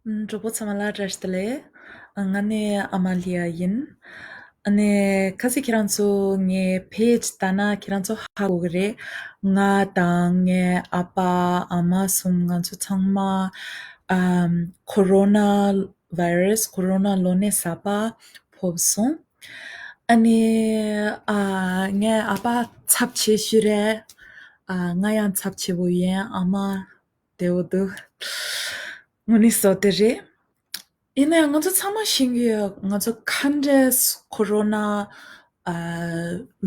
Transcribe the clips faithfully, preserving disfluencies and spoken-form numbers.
ཨུམ། གྲོགས་པོ་ཚང་མ་ལ་བཀྲ་ཤིས་བདེ་ལེགས། ང་ནི་ཨ་མ་ལི་ཡ་ཡིན། ཨ་ནི་ཁ་སང་ཁྱེད་རང་ཚོ་ངའི་page་ལྟ་ན་ཁྱེད་རང་ཚོ་ཧ་གོ་གི་རེད། ང་དང་ངའི་ཨ་ཕ་ཨ་མ་གསུམ་ང་ཚོ་ཚང་མ་ཨམ། corona virus, corona་ལོ་ནད་གསར་པ་ཕོག་སོང་། ཨ་ནི་ཨ། ངའི་ཨ་ཕ་ཚབས་ཆེ་ཤོས་རེད། ཨ། ང་ཡང་ཚབས་ཆེ་བོ་ཡིན། ཨ་མ་བདེ་བོ་འདུག་དངོས་གནས་བཟོ་དེ་རེད། ཡིན་ན་ཡང་ང་ཚོ་ཚང་མ་ཤེས་ཀྱི་ཡོད། ང་ཚོ་ག་འདྲས་corona་ཨ།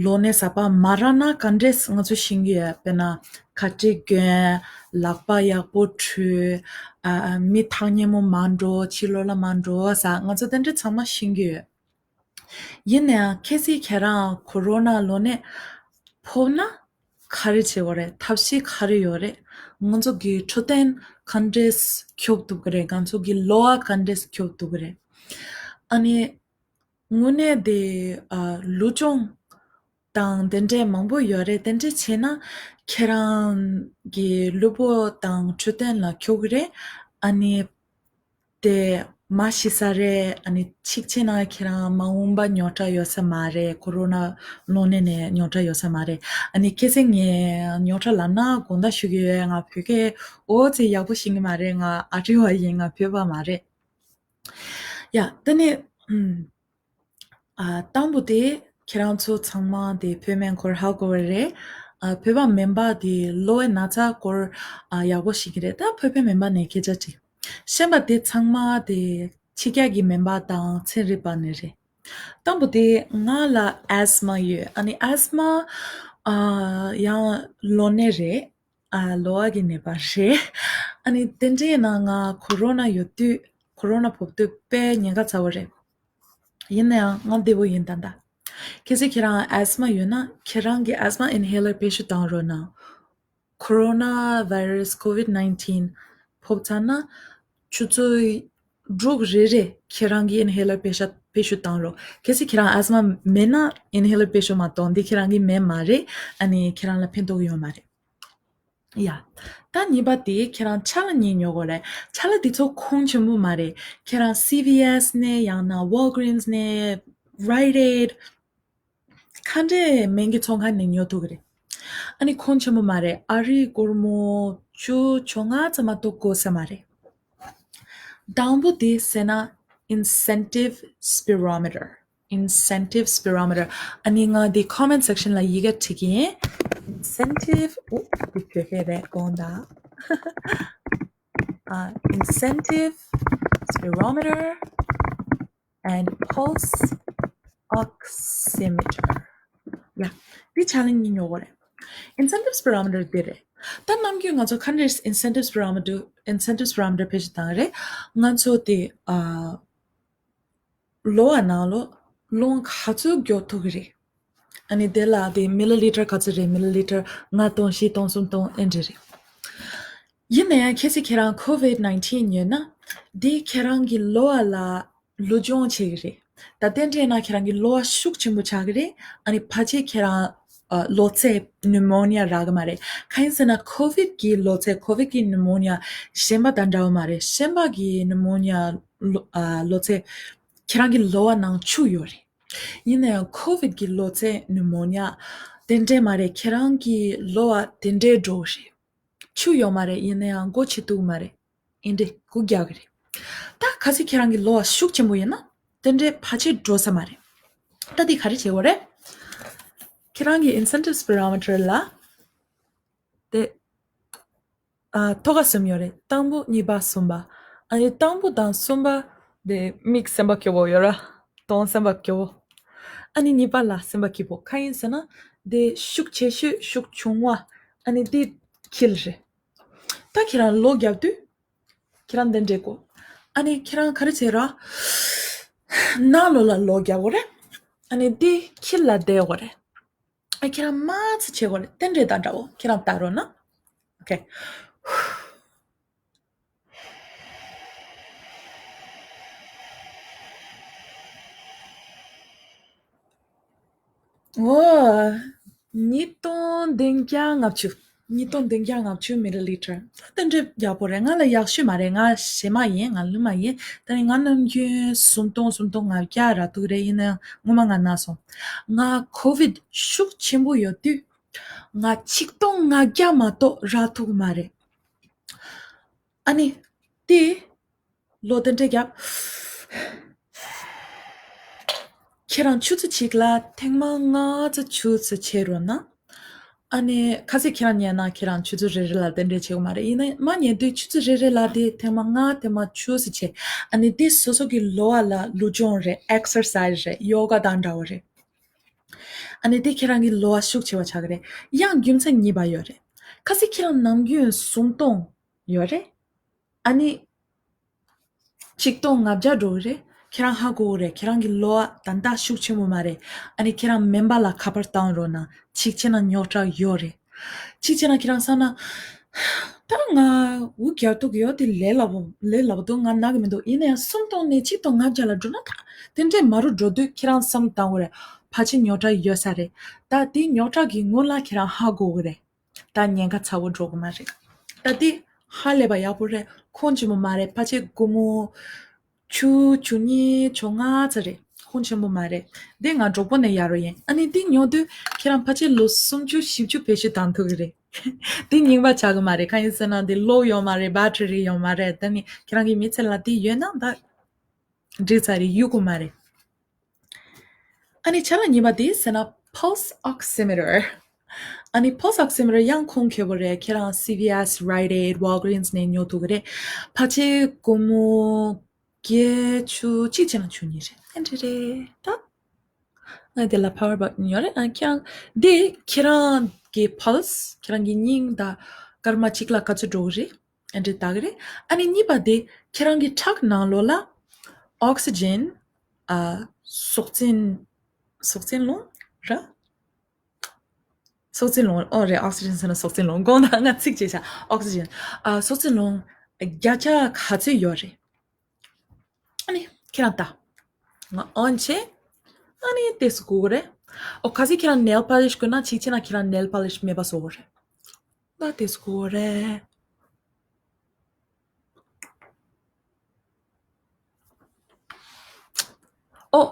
ལོ་ནད་གསར་པ་མ་རག་ན་ག་འདྲས་ང་ཚོ་ཤེས་ཀྱི་ཡོད། དཔེར་ན་ཁ་ཏྲིག་གྱོན། ལག་པ་ཡག་པོ་འཁྲུ། ཨ། མི་ཐག་ཉེ་མོ་མ་འགྲོ། ཕྱི་ལོགས་ལ་མ་འགྲོ་ཟེར། ང་ཚོ་དེ་འདྲས་ཚང་མ་ཤེས་ཀྱི་ཡོད། ཡིན་ན་ཡང་གལ་སྲིད་ཁྱེད་རང་corona་ལོ་ནད་ཕོག་ན་ག་རེ་བྱེད་དགོས་རེད། ཐབས་ཤེས་ག་རེ་ཡོད་རེད། ང་ཚོ་གི་འཕྲོད་བསྟེན་ག་འདྲས་སྐྱོབ་ཐུབ་ཀྱི་རེད། ང་ཚོ་གི་ལོ་བ་ག་འདྲས་སྐྱོབ་ཐུབ་ཀྱི་རེད། ཨ་ནི་དངོས་གནས་དེ་ཨ། ལུས་སྦྱོང་དང་དེ་འདྲས་མང་པོ་ཡོད་རེད། དེ་འདྲས་བྱས་ན་ཁྱེད་རང་གི་ལུས་པོ་དང་འཕྲོད་བསྟེན་ལ་ཁྱོག་གི་རེད། ཨ་ནི་དེ་མ་ཤི་ས་རེད། ཨ་ནི་གཅིག་བྱས་ན་ཁྱེད་རང་མ་འོངས་པ་རྙོག་དྲ་ཡོད་ས་མ་རེད། corona་ལོ་ནད་ནས་རྙོག་དྲ་ཡོད་ས་མ་རེད། ཨ་ནི་གལ་སྲིད་ངས་རྙོག་དྲ་ལབ་ན་དགོངས་དག་ཞུ་གི་ཡོད། ང་བོད་སྐད་ཨོ་ཙི་ཡག་པོ་ཤེས་ཀྱི་མ་རེད། ང་ཨ་རི་བ་ཡིན། ང་བོད་པ་མ་རེད། ཡ། ད་ནི་ཨམ། ཨ། དང་པོ་དེ་ཁྱེད་རང་ཚོ་ཚང་མ་དེ་བོད་སྨན་སྐོར་ཧ་གོ་བ་རེད། ཨ། བོད་པ་མིན་པ་དེ་གློ་བའི་ན་ཚ་སྐོར་ཨ། ཡག་པོ་ཤེས་ཀྱི་རེད། ད་བོད་པ་མིན་པ་ནས་སྐད་ཆ་དྲིས། གཞན་པ་དེ་ཚང་མ་དེ་ཕྱི་རྒྱལ་གྱི་མིན་པ་དང་ཚན་རིག་པ་ནས་རེད། དང་པོ་དེ་ང་ལ་asthma་ཡོད། ཨ་ནི་asthma་ཨ། ཡང་གློ་ནད་རེད། ཨ། གློ་བ་གི་ནད་པ་རེད། ཨ་ནི་དེ་འདྲའི་ནང་ང་corona་ཡོད་དུས་corona་ཕོག་དུས་དཔེ་ཉེན་ཁ་ཚ་བོ་རེད། ཡིན་ན་ཡང་ང་བདེ་བོ་ཡིན་ད་ལྟ། གལ་སྲིད་ཁྱེད་རང་asthma་ཡོད་ན་ཁྱེད་རང་གི་asthma inhaler་བེད་སྤྱོད་བཏང་རོགས་གནང་། corona virus, covid nineteen་ཕོག་ཚར་ན་ཆུ་ཚོད་དྲུག་རེ་རེ་ཁྱེད་རང་གི་inhaler་བེད་སྤྱོད་བེད་སྤྱོད་བཏང་རོགས། གལ་སྲིད་ཁྱེད་རང་asthma་མེད་ན་inhaler་བེད་སྤྱོད་མ་གཏོང་། འདི་ཁྱེད་རང་གི་མེད་མ་རེད། ཨ་ནི་ཁྱེད་རང་ལ་ཕན་ཐོགས་ཡོད་མ་རེད། ཡ། ད་གཉིས་པ་དེ་ཁྱེད་རང་ཆ་ལག་གཉིས་ཉོ་དགོས་རེད། ཆ་ལག་དེ་ཚོ་ཁོངས་ཆེན་པོ་མ་རེད། ཁྱེད་རང་C V S་ནས་ཡང་ན་Walgreens་ནས་Rite Aid་ག་འདྲས་སྨན་གྱི་ཚོང་ཁང་ནས་ཉོ་ཐུབ་ཀྱི་རེད། ཨ་ནི་ཁོངས་ཆེན་པོ་མ་རེད། ཨ་རིའི་སྒོར་མོ་བཅུ་བཅོ་ལྔ་ཙམ་མ་གཏོགས་དགོས་ས་མ་རེད། དང་པོ་དེ་ཟེར་ན་incentive spirometer། incentive spirometer། ཨ་ནི་ང་འདི་comment section་ལ་ཡི་གེ་བྲིས་ཀྱི་ཡིན། incentive ཨོ། འདི་བོད་སྐད་རེད་དགོངས་དག་ཨ། incentive spirometer and pulse oximeter། ཡ། འདི་ཆ་ལག་གཉིས་ཉོ་དགོས་རེད། incentive spirometer་འདི་རེད། ད་ནམ་རྒྱུན་ང་ཚོ་ག་འདྲས་incentive spirometer incentive spirometer་བེད་སྤྱོད་བཏང་གི་རེད། ང་ཚོ་དེ་ཨ། གློ་བ་ནང་ལོགས་རླུང་ག་ཚོད་མགྱོགས་ཐུབ་ཀྱི་རེད། ཨ་ནི་དེ་ལ་དེ་milliliter་ག་ཚོད་རེད། milliliter་ལྔ་སྟོང་བཞི་སྟོང་གསུམ་སྟོང་ཨེ་འདྲ་རེད། ཡིན་ན་ཡང་གལ་སྲིད་ཁྱེད་རང་covid nineteen་ཡོད་ན་དེ་ཁྱེད་རང་གི་གློ་བ་ལ་ལུས་སྦྱོང་བྱེད་ཀྱི་རེད། ད་དེ་འདྲས་ན་ཁྱེད་རང་གི་གློ་བ་ཤུགས་ཆེན་པོ་ཆགས་ཀྱི་རེད། ཨ་ནི་ཕལ་ཆེར་ཁྱེད་རང་ཨ། གློ་ཚད་pneumonia་རག་གི་མ་རེད། གང་ཡིན་ཟེར་ན་covid་གི་གློ་ཚད་covid་གི་pneumonia་གཞན་པ་དང་འདྲ་བ་མ་རེད། གཞན་པ་གི་pneumonia་གློ་ཨ། གློ་ཚད་ཁྱེད་རང་གི་གློ་བ་ནང་ཆུ་ཡོད་རེད། ཡིན་ན་ཡང་covid་གི་གློ་ཚད་pneumonia་དེ་འདྲས་མ་རེད། ཁྱེད་རང་གི་གློ་བ་དེ་འདྲས་འགྲོ་གི་རེད། ཆུ་ཡོད་མ་རེད། ཡིན་ན་ཡང་སྒོ་ཕྱེ་ཐུབ་མ་རེད། ཨེ་འདྲས་སྒུག་རྒྱག་གི་རེད། ད་གལ་སྲིད་ཁྱེད་རང་གི་གློ་བ་ཤུགས་ཆེན་པོ་ཡིན་ན་དེ་འདྲས་ཕལ་ཆེར་འགྲོ་ས་མ་རེད། ད་འདི་ག་རེ་བྱེད་དགོས་རེད། ཁྱེད་རང་གི་incentive spirometer་ལ་དེ་ཨ། ཐོག་ཁ་གསུམ་ཡོད་རེད། དང་པོ་གཉིས་པ་གསུམ་པ། ཨ་ནི་དང་པོ་དང་གསུམ་པ་དེ་མིག་སེམས་པ་སྐྱོ་བོ་ཡོད་ར། གདོང་སེམས་པ་སྐྱོ་བོ། ཨ་ནི་གཉིས་པ་ལ་སེམས་པ་སྐྱིད་པོ། གང་ཡིན་ཟེར་ན་དེ་ཤུགས་ཆེ་ཤོས་ཤུགས་ཆུང་བ་ཨ་ནི་དེ་འཁྱེར་རེད། ད་ཁྱེད་རང་གློ་བརྒྱབ་དུས་ཁྱེད་རང་དེ་འདྲས་དགོས། ཨ་ནི་ཁྱེད་རང་ག་རེ་བྱེད་ར། ནང་ལོགས་ལ་གློ་བརྒྱབ་དགོས་རེད། ཨ་ནི་དེ་འཁྱེར་ལ་བསྡད་དགོས་རེད། ཨ། ཁྱེད་རང་མ་ཚིག་བྱེད་དགོས་རེད། དེ་འདྲས་དང་འདྲ་བོ་ཁྱེད་རང་ལྟ་རོགས་གནང་། ཨོ་ཁེ། ཨོ། ཉིས་སྟོང་བདུན་བརྒྱ་ལྔ་བཅུ། ཉིས་སྟོང་བདུན་བརྒྱ་ལྔ་བཅུ་མི་ལི་ལི་ཊར། ད་དེ་འདྲ་ཡག་པོ་རེད། ང་ལ་ཡག་ཤོས་མ་རེད། ང་གཞས་མ་ཡིན། ང་གླུ་མ་ཡིན། ད་ནི་ང་ནམ་རྒྱུན་སུམ་སྟོང་སུམ་སྟོང་ལྔ་བརྒྱ་རག་འདུག་རེད། ཡིན་ན་ཡང་ངོ་མ་ང་ན་སོང་། ང་ཀོ་བིད་ཤུགས་ཆེན་པོ་ཡོད་དུས་ང་ཆིག་སྟོང་ལྔ་བརྒྱ་མ་གཏོགས་རག་ཐུབ་ཀྱི་མ་རེད། ཨ་ནི་དེ་ལོ་དེ་འདྲ་རྒྱབ། ཁྱེད་རང་ཆུ་ཚོད་གཅིག་ལ་ཐེངས་མ་ལྔ་ཙམ་ཆུ་ཚོད་བྱེད་རོགས་གནང་། ཨ་ནི་ཁ་སང་ཁྱེད་རང་ཉལ་ན་ཁྱེད་རང་ཆུ་ཚོད་རེ་རེ་ལ་དེ་འདྲ་བྱེད་དགོས་མ་རེད། ཡིན་ན་མ་ཉལ་དུས་ཆུ་ཚོད་རེ་རེ་ལ་དེ་ཐེངས་མ་ལྔ་ཐེངས་མ་ཆུ་ཚོད་བྱེད། ཨ་ནི་དེ་སོ་སོ་གི་ལོ་བ་ལ་ལུས་སྦྱོང་རེད། ཨེག་སར་སའི་ཛི་རེད། ཡོ་ག་དང་འདྲ་བོ་རེད། ཨ་ནི་དེ་ཁྱེད་རང་གི་ལོ་བ་ཤུགས་ཆེ་བ་ཆགས་ཀྱི་རེད། ཡང་རྒྱུ་མཚན་གཉིས་པ་ཡོད་རེད། ཁ་སང་ཁྱེད་རང་ནམ་རྒྱུན་སུམ་སྟོང་ཡོད་རེད། ཨ་ནི་ཆིག་སྟོང་ལྔ་བརྒྱ་འགྲོ་གི་རེད། ཁྱེད་རང་ཧ་གོ་གི་རེད། ཁྱེད་རང་གི་ལོ་བ་ད་ལྟ་ཤུགས་ཆེན་པོ་མ་རེད། ཨ་ནི་ཁྱེད་རང་སྨན་པ་ལ་ཁ་པར་བཏང་རོགས་གནང་། གཅིག་བྱས་ན་རྙོག་དྲ་ཡོད་རེད། གཅིག་བྱས་ན་ཁྱེད་རང་བསམ་ན། ད་ང་འུ་རྒྱག་ཐུག་ཡོད་དེ་ལས་སླ་པོ་ལས་སླ་པོ་འདུག་ང་ན་གི་མི་འདུག་ཡིན་ན་ཡང་སུམ་སྟོང་ནས་ཆིག་སྟོང་ལྔ་བརྒྱ་ལ་འགྲོ་ན་ད་དེ་འདྲས་མ་རུ་འགྲོ་དུས་ཁྱེད་རང་བསམ་བཏང་དགོས་རེད། ཕལ་ཆེར་རྙོག་དྲ་ཡོད་ས་རེད། ད་དེ་རྙོག་དྲ་གི་སྔོན་ལ་ཁྱེད་རང་ཧ་གོ་གི་རེད། ད་ཉེན་ཁ་ཚ་བོ་འགྲོ་གི་མ་རེད། ད་དེ་ཧ་ལས་པ་ཡག་པོ་རེད། ཁོང་ཆེན་པོ་མ་རེད། ཕལ་ཆེར་སྒོར་མོ་བཅུ་བཅུ་གཉིས་བཅོ་ལྔ་ཙམ་རེད། ཁོང་ཆེན་པོ་མ་རེད། དེ་ང་གྲོགས་པོ་ནས་གཡར་རོགས་ཡིན། ཨ་ནི་དེ་ཉོ་དུས་ཁྱེད་རང་ཕལ་ཆེར་ལོ་སུམ་ཅུ་བཞི་བཅུ་བེད་སྤྱོད་བཏང་ཐུབ་ཀྱི་རེད། དེ་རྙིང་པ་ཆགས་ཀྱི་མ་རེད། གང་ཡིན་ཟེར་ན་དེ་གློག་ཡོད་མ་རེད། བེ་ཊི་རི་ཡོད་མ་རེད། ད་ནི་ཁྱེད་རང་གི་མི་ཚེ་ལ་དེ་ཡོད་ན་ད་འགྲིག་ཚར་རེད། གཡུག་དགོས་མ་རེད། ཨ་ནི་ཆ་ལ་གཉིས་པ་དེ་ཟེར་ན་pulse oximeter། ཨ་ནི་pulse oximeter་ཡང་ཁོང་ཁེ་པོ་རེད། ཁྱེད་རང་སི་བི་ཨེས། Rite Aid། Walgreens་ནས་ཉོ་ཐུབ་ཀྱི་རེད། ཕལ་ཆེར་སྒོར་མོ་བརྒྱད་ཅུ་གཅིག་བྱས་ན་བཅུ་གཉིས་རེད། ཨ་འདྲ་རེད་ད། ཨ་དེ་ལ་power button་ཡོད་རེད། ཨ་ཁྱེད་རང་དེ་ཁྱེད་རང་གི་pulse། ཁྱེད་རང་གི་སྙིང་དང་སྐར་མ་གཅིག་ལ་ག་ཚོད་འགྲོ་གི་རེད། ཨ་འདྲ་ལྟ་གི་རེད། ཨ་ནི་གཉིས་པ་དེ་ཁྱེད་རང་གི་ཁྲག་ནང་ལོགས་ལ་oxygen། ཨ་སྲོག་རྩིན། སྲོག་རྩིན་རླུང་ར། སྲོག་རྩིན་རླུང་། ཨོ་རེད། oxygen་ཟེར་ན་སྲོག་རྩིན་རླུང་། དགོངས་དག་ང་ཚིག་བཅད་བཞག oxygen། ཨ་སྲོག་རྩིན་རླུང་བརྒྱ་ཆ་ག་ཚོད་ཡོད་རེད། ཨ་ནི་ཁྱེད་རང་ལྟ། ང་on་བྱས། ཨ་ནི་ཏོག་ཙམ་སྒུག་དགོས་རེད། ཨོ་ཁ་སང་ཁྱེད་རང་nail polish་དགོས་ན་གཅིག་བྱས་ན་ཁྱེད་རང་nail polish་མེད་པ་བཟོ་དགོས་རེད། ད་ཏོག་ཙམ་སྒུག་དགོས་རེད། ཨོ།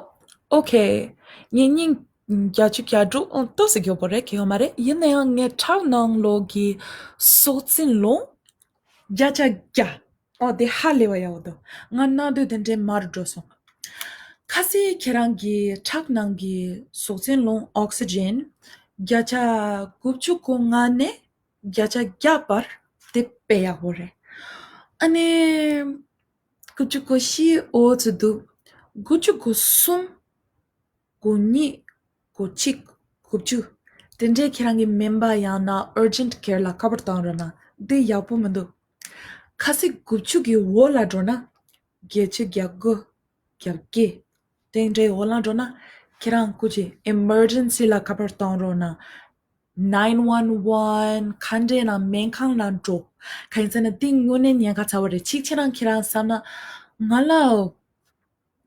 ཨོ་ཁེ། ངའི་སྙིང་བརྒྱད་ཅུ་གྱ་དྲུག་ཨོ་ཏོག་ཙམ་མགྱོགས་པོ་རེད། གལ་ཡོད་མ་རེད། ཡིན་ན་ཡང་ངའི་ཁྲག་ནང་ལོགས་ཀྱི་སྲོག་རྩིན་རླུང་བརྒྱ་ཆ་བརྒྱ། ཨོ་དེ་ཧ་ལས་པ་ཡག་པོ་འདུག་ང་ན་དུས་དེ་འདྲའི་མར་འགྲོ་སོང་། ཁ་སང་ཁྱེད་རང་གི་ཁྲག་ནང་གི་སྲོག་རྩིན་རླུང་oxygen་བརྒྱ་ཆ་དགུ་བཅུ་གོ་ལྔ་ནས་བརྒྱ་ཆ་བརྒྱ་བར་དེ་དཔེ་ཡག་པོ་རེད། ཨ་ནི་དགུ་བཅུ་གོ་བཞི་འོ་ཙམ་འདུག་དགུ་བཅུ་གོ་གསུམ། དགུ་གཉིས། དགུ་གཅིག་དགུ་བཅུ། དེ་འདྲའི་ཁྱེད་རང་གི་སྨན་པ་ཡང་ན་urgent care་ལ་ཁ་པར་བཏང་རོགས་གནང་། འདི་ཡག་པོ་མི་འདུག་ཁ་སང་དགུ་བཅུ་གི་འོག་ལ་འགྲོ་ན། བརྒྱད་ཅུ་གྱ་དགུ། གྱ་བརྒྱད། དེ་འདྲའི་འོག་ལ་འགྲོ་ན། ཁྱེད་རང་སྐུ་མཁྱེན་emergency་ལ་ཁ་པར་གཏོང་རོགས་གནང་། nine one one་ག་འདྲས་ན་སྨན་ཁང་ལ་འགྲོ། གང་ཡིན་ཟེར་ན་དེ་དངོས་གནས་ཉེན་ཁ་ཚ་བོ་རེད། གཅིག་བྱས་ན་ཁྱེད་རང་བསམ་ན། ང་ལ་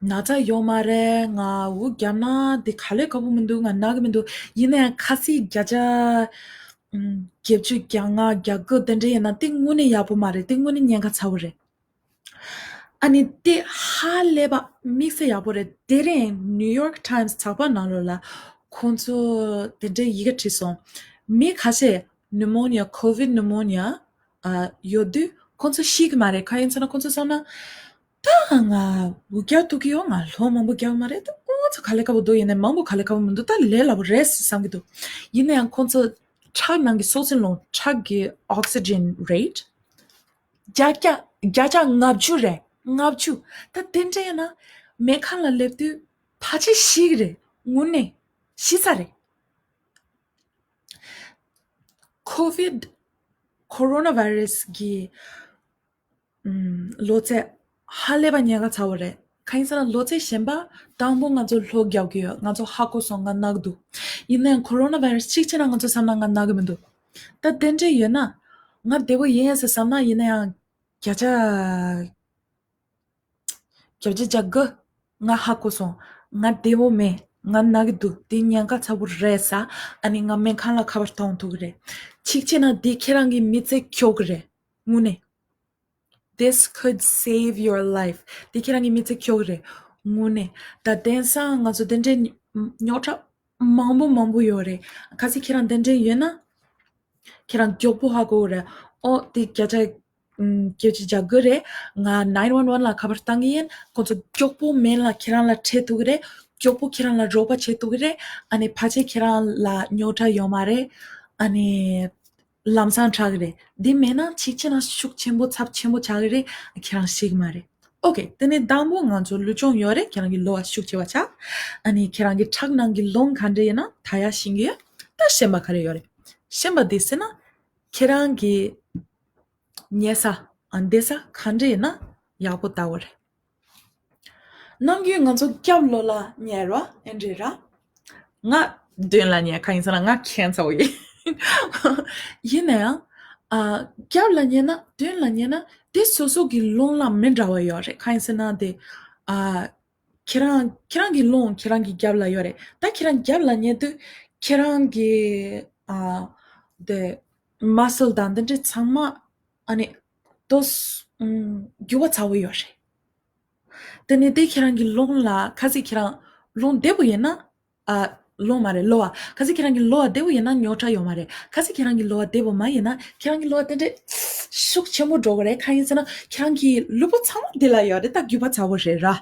ན་ཚ་ཡོད་མ་རེད། ང་འུ་བརྒྱབ་ན་དེ་ག་ལས་ཁག་པོ་མི་འདུག་ང་ན་གི་མི་འདུག་ཡིན་ན་ཡང་ཁ་སང་བརྒྱ་ཆ་ཨུམ་བརྒྱད་ཅུ་གྱ་ལྔ་གྱ་དགུ་དེ་འདྲ་ཡིན་ན་དེ་དངོས་གནས་ཡག་པོ་མ་རེད། དེ་དངོས་གནས་ཉེན་ཁ་ཚ་བོ་རེད། ཨ་ནི་དེ་ཧ་ལས་པ་དམིགས་བསལ་ཡག་པོ་རེད། དེ་རིང་New York Times་ཚགས་པར་ནང་ལོགས་ལ་ཁོང་ཚོ་དེ་འདྲའི་ཡི་གེ་བྲིས་སོང་། མི་ཁ་ཤས་pneumonia། COVID pneumonia་ཨ་ཡོད་དུས་ཁོང་ཚོ་ཤི་གི་མ་རེད། གང་ཡིན་ཟེར་ན་ཁོང་ཚོ་བསམ་ན། ད་ང་འུ་བརྒྱབ་ཐུབ་ཀྱི་ཡོད། ང་ལོ་མང་པོ་བརྒྱབ་མ་རེད། ད་ཁོང་ཚོ་ག་ལས་ཁག་པོ་འདུག་ཡིན་ནའི་མང་པོ་ག་ལས་ཁག་པོ་མི་འདུག་ད་ལས་སླ་པོ་རེད་བསམ་གྱི་འདུག་ཡིན་ན་ཡང་ཁོང་ཚོ་ཁྲག་ནང་གི་སྲོག་རྩིན་རླུང་། ཁྲག་གི་oxygen rate་བརྒྱ་ཆ་བརྒྱ་ཆ་ལྔ་བཅུ་རེད། ལྔ་བཅུ། ད་དེ་འདྲ་ཡིན་ན་སྨན་ཁང་ལ་སླེབས་དུས་ཕལ་ཆེར་ཤི་གི་རེད། དངོས་གནས་ཤི་ས་རེད། COVID coronavirus་གི་ཨུམ་ལོ་ཚད་ཧ་ལས་པ་ཉེན་ཁ་ཚ་བོ་རེད། གང་ཡིན་ཟེར་ན་ལོ་ཚད་གཞན་པ་དང་པོ་ང་ཚོ་ལྷོ་རྒྱག་གི་ཡོད། ང་ཚོ་ཧ་གོ་སོང་། ང་ན་གི་འདུག་ཡིན་ན་ཡང་coronavirus་གཅིག་བྱས་ན་ང་ཚོ་བསམ་ན་ང་ན་གི་མི་འདུག་ད་དེ་འདྲ་ཡོད་ན་ང་བདེ་པོ་ཡིན་ཟེར་བསམ་ན། ཡིན་ན་ཡང་བརྒྱ་ཆ་བརྒྱད་ཅུ་གྱ་དགུ་ང་ཧ་གོ་སོང་། ང་བདེ་པོ་མེད། ང་ན་གི་འདུག་འདི་ཉེན་ཁ་ཚ་པོ་རེད་ས། ཨ་ནི་ང་སྨན་ཁང་ལ་ཁ་པར་གཏོང་ཐུབ་ཀྱི་རེད། གཅིག་བྱས་ན་འདི་ཁྱེད་རང་གི་མི་ཚེ་སྐྱོབ་ཀྱི་རེད། དངོས་གནས། This could save your life. འདི་ཁྱེད་རང་གི་མི་ཚེ་སྐྱོབ་ཀྱི་རེད། དངོས་གནས། ད་དེང་སང་ང་ཚོ་དེ་འདྲའི་རྙོག་དྲ་མང་པོ་མང་པོ་ཡོད་རེད། གལ་སྲིད་ཁྱེད་རང་དེ་འདྲའི་ཡོད་ན། ཁྱེད་རང་མགྱོགས་པོ་ཧ་གོ་གི་རེད། ཨོ་དེ་བརྒྱ་ཆ་ཨུམ་བརྒྱད་ཅུ་གྱ་དགུ་རེད། ང་nine one one ལ་ཁ་པར་བཏང་གི་ཡིན། ཁོང་ཚོ་མགྱོགས་པོ་སྨན་ལ་ཁྱེད་རང་ལ་འཕྲད་ཐུབ་ཀྱི་རེད། མགྱོགས་པོ་ཁྱེད་རང་ལ་རོགས་པ་བྱེད་ཐུབ་ཀྱི་རེད། ཨ་ནི་ཕལ་ཆེར་ཁྱེད་རང་ལ་རྙོག་དྲ་ཡོད་མ་རེད། ཨ་ནི་ལམ་སང་དྲག་གི་རེད། འདི་མེད་ན་གཅིག་བྱས་ན་ཤུགས་ཆེན་པོ་ཚབས་ཆེན་པོ་ཆགས་ཀྱི་རེད། ཁྱེད་རང་ཤེས་ཀྱི་མ་རེད། ཨོ་ཀེ། དེ་ནས་དང་པོ་ང་ཚོ་ལུས་སྦྱོང་ཡོད་རེད། ཁྱེད་རང་གི་གློ་བ་ཤུགས་ཆེ་བ་ཆགས། ཨ་ནི་ཁྱེད་རང་གི་ཁྲག་ནང་གི་རླུང་ག་འདྲ་ཡིན་ན་ད་ཡར་ཕྱིན་གྱི་ཡོད། ད་གཞན་པ་ག་རེ་ཡོད་རེད། གཞན་པ་འདི་ཟེར་ན། ཁྱེད་རང་གི་ཉལ་ས། ཨ་བསྡད་ས་ག་འདྲ་ཡིན་ན་ཡག་པོ་ལྟ་བུ་རེད། ནམ་རྒྱུན་ང་ཚོ་རྒྱབ་ལོགས་ལ་ཉལ་རོ། ཨེ་འདྲ་ར། ང་མདུན་ལ་ཉལ། གང་ཡིན་ཟེར་ན་ང་ཁྱད་མཚར་བོ་ཡིན། ཡིན་ན་ཡང་། ཨ་རྒྱབ་ལ་ཉལ་ན་མདུན་ལ་ཉལ་ན་དེ་སོ་སོ་གི་རླུང་ལ་མི་འདྲ་བ་ཡོད་རེད། གང་ཡིན་ཟེར་ན་དེ། ཨ་ཁྱེད་རང་ཁྱེད་རང་གི་རླུང་ཁྱེད་རང་གི་རྒྱབ་ལ་ཡོད་རེད། ད་ཁྱེད་རང་རྒྱབ་ལ་ཉལ་དུས་ཁྱེད་རང་གི་ཨ་དེ་མ་སལ་དང་དེ་འདྲ་ཚང་མ་ཨ་ནི་ཏོག་ཙམ་འགྱུར་བ་ཚ་བོ་ཡོད་རེད། དེ་ནས་དེ་ཁྱེད་རང་གི་རླུང་ལ་གལ་སྲིད་ཁྱེད་རང་རླུང་བདེ་པོ་ཡིན་ན། ཨ་རླུང་མ་རེད། གློ་བ། གལ་སྲིད་ཁྱེད་རང་གི་གློ་བ་བདེ་པོ་ཡིན་ན་རྙོག་དྲ་ཡོད་མ་རེད། གལ་སྲིད་ཁྱེད་རང་གི་གློ་བ་བདེ་པོ་མ་ཡིན་ན་ཁྱེད་རང་གི་གློ་བ་དེ་འདྲ་ཤུགས་ཆེན་པོ་འགྲོ་གི་རེད། གང་ཡིན་ཟེར་ན་ཁྱེད་རང་གི་ལུས་པོ་ཚང་མ་འདི་ལ་ཡོད་རེད། ད་རྒྱུས་པ་ཚ་བོ་རེད་ར།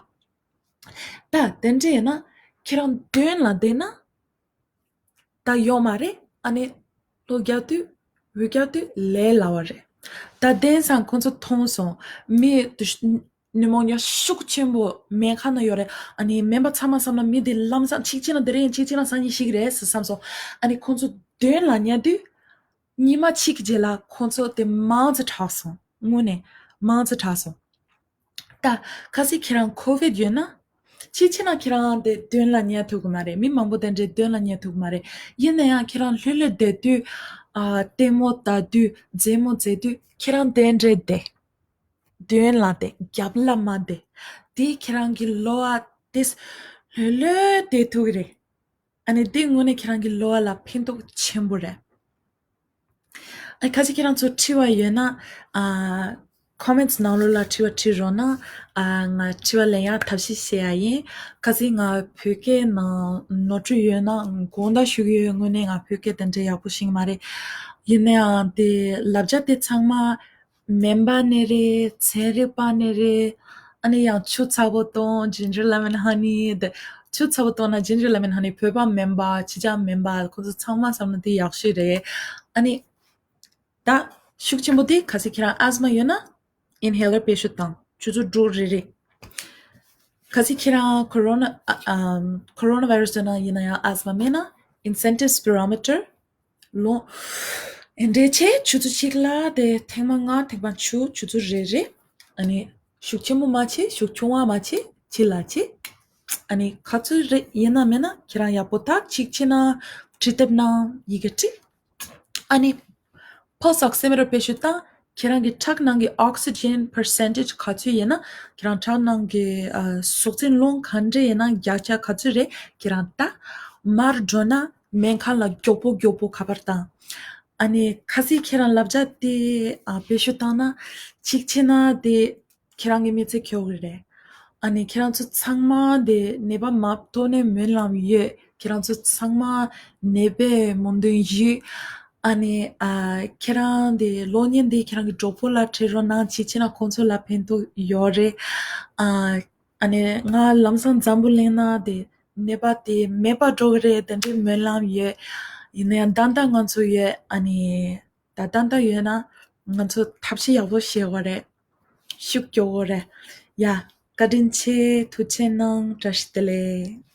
ད་དེ་འདྲ་ཡིན་ན་ཁྱེད་རང་མདུན་ལ་བསྡད་ན་ད་ཡོད་མ་རེད། ཨ་ནི་གློ་རྒྱག་དུས་འོ་རྒྱག་དུས་ལས་སླ་བ་རེད། ད་དེང་སང་ཁོང་ཚོ་མཐོང་སོང་། མི་དུ་ནུ་མོ་ཉ་ཤུགས་ཆེན་པོ་སྨན་ཁང་ན་ཡོད་རེད། ཨ་ནི་སྨན་པ་ཚང་མ་བསམ་ན་མི་དེ་ལམ་སང་གཅིག་བྱས་ན་དེ་རིང་གཅིག་བྱས་ན་སང་ཉིན་ཤི་གི་རེད་ཟེར་བསམ་སོང་། ཨ་ནི་ཁོང་ཚོ་མདུན་ལ་ཉལ་དུས་ཉི་མ་གཅིག་རྗེས་ལ་ཁོང་ཚོ་དེ་མང་ཙམ་དྲག་སོང་། དངོས་གནས་མང་ཙམ་དྲག་སོང་། ད་གལ་སྲིད་ཁྱེད་རང་ཁོ་བིད་ཡོད་ན། གཅིག་བྱས་ན་ཁྱེད་རང་དེ་མདུན་ལ་ཉལ་ཐུབ་ཀྱི་མ་རེད། མི་མང་པོ་དེ་འདྲའི་མདུན་ལ་ཉལ་ཐུབ་ཀྱི་མ་རེད། ཡིན་ན་ཡང་ཁྱེད་རང་ལྷོད་ལྷོད་བསྡད་དུས། ཨ་ལྟད་མོ་ལྟ་དུས་རྩེད་མོ་རྩེ་དུས་ཁྱེད་རང་དེ་འདྲའི་བསྡད། མདུན་ལ་བསྡད། རྒྱབ་ལ་མ་བསྡད། དེ་ཁྱེད་རང་གི་གློ་བ་དེ་ལྷོད་ལྷོད་བསྡད་ཐུབ་ཀྱི་རེད། ཨ་ནི་འདི་དངོས་གནས་ཁྱེད་རང་གི་གློ་བ་ལ་ཕན་ཐོགས་ཆེན་པོ་རེད། ཨ་ཁ་ཅིག་ཁྱེད་རང་ཚོ་དྲི་བ་ཡོད་ན། ཨ་ཁོ་མེན་ཊི་ནང་ལོགས་ལ་དྲི་བ་དྲི་རོགས་གནང་། ཨ་ང་དྲི་བ་ལེན་ཡག་ཐབས་ཤེས་བྱེད་ཡ་ཡིན། ཁ་ཅིག་ང་བོད་སྐད་ནང་ནོར་འཁྲུལ་ཡོད་ན་དགོངས་དག་ཞུ་གི་ཡོད། དངོས་གནས་ང་བོད་སྐད་དེ་འདྲ་ཡག་པོ་ཤེས་ཀྱི་མ་རེད། ཡིན་ན་ཡང་དེ་ལབ་བྱ་དེ་ཚང་མ། སྨན་པ་ནས་རེད། ཚན་རིག་པ་ནས་རེད། ཨ་ནི་ཡང་ཆུ་ཚ་པོ་གཏོང་། ginger lemon honey དེ། ཆུ་ཚ་པོ་གཏོང་ན་ginger lemon honey བོད་པ་སྨན་པ་ཕྱི་རྒྱལ་སྨན་པ་ཁོ་ཚོ་ཚང་མ་བསམ་ན་དེ་ཡག་ཤོས་རེད། ཨ་ནི་ད་ཤུགས་ཆེན་པོ་དེ་གལ་སྲིད་ཁྱེད་རང་asthma ཡོད་ན་inhaler བེད་སྤྱོད་བཏང་། ཆུ་ཚོད་དྲུག་རེ་རེ། གལ་སྲིད་ཁྱེད་རང་corona ཨ་ཨམ་coronavirus ཡོད་ན་ཡིན་ན་ཡང་asthma མེད་ན་incentive spirometer ལོ། ཨེ་འདྲས་བྱས་ཆུ་ཚོད་གཅིག་ལ་དེ་ཐེངས་མ་ལྔ་ཐེངས་མ་བཅུ། ཆུ་ཚོད་རེ་རེ། ཨ་ནི་ཤུགས་ཆེན་པོ་མ་བྱེད། ཤུགས་ཆུང་བ་མ་བྱེད། ཅི་ལ་བྱེད། ཨ་ནི་ག་ཚོད་རེ་ཡིན་ན་མེད་ན་ཁྱེད་རང་ཡག་པོ་ཐག་གཅིག་བྱས་ན་འཕྲི་དེབ་ནང་ཡི་གེ་བྲིས། ཨ་ནི་pulse oximeter བེད་སྤྱོད་བཏང་། ཁྱེད་རང་གི་ཁྲག་ནང་གི་oxygen percentage ག་ཚོད་ཡིན་ན། ཁྱེད་རང་ཁྲག་ནང་གི་ཨ་གཟུགས་ཅན་རླུང་ག་འདྲ་ཡིན་ན་རྒྱགས་ཆ་ག་ཚོད་རེད། ཁྱེད་རང་ལྟ། མར་འགྲོ་ན་སྨན་ཁང་ལ་མགྱོགས་པོ་མགྱོགས་པོ་ཁ་པར་བཏང་། ཨ་ནི་ཁ་སང་ཁྱེད་རང་ལབ་བྱ་དེ་ཨ་བེད་སྤྱོད་བཏང་ན་གཅིག་བྱས་ན་དེ་ཁྱེད་རང་གི་མི་ཚེ་འཁྱོག་གི་རེད། ཨ་ནི་ཁྱེད་རང་ཚོ་ཚང་མ་དེ་ནད་པ་མ་ཐོན་ནས་སྨོན་ལམ་ཡོད། ཁྱེད་རང་ཚོ་ཚང་མ་ནད་པའི་སྨོན་འདུན་ཞུ། ཨ་ནི་ཨ་ཁྱེད་རང་དེ་གློག་བརྙན་དེ་ཁྱེད་རང་གི་གྲོགས་པོ་ལ་ཁྲིད་རོགས་གནང་། གཅིག་བྱས་ན་ཁོང་ཚོ་ལ་ཕན་ཐོགས་ཡོད་རེད། ཨ་ཨ་ནི་ང་ལམ་སང་འཛམ་བུ་གླིང་ན་དེ་ནད་པ་དེ་མེད་པ་འགྲོ་གི་རེད། དེ་འདྲའི་སྨོན་ལམ་ཡོད། ཡིན་ན་ཡང་ད་ལྟ་ང་ཚོ་ཡོད། ཨ་ནི་ད་ལྟ་ད་ཡོད་ན་ང་ཚོ་ཐབས་ཤེས་ཡག་པོ་བྱེད་དགོས་རེད། ཤུགས་རྒྱག་དགོས་རེད། ཡ། བཀའ་དྲིན་ཆེ། ཐུགས་རྗེ་གནང་། བཀྲ་ཤིས་བདེ་ལེགས།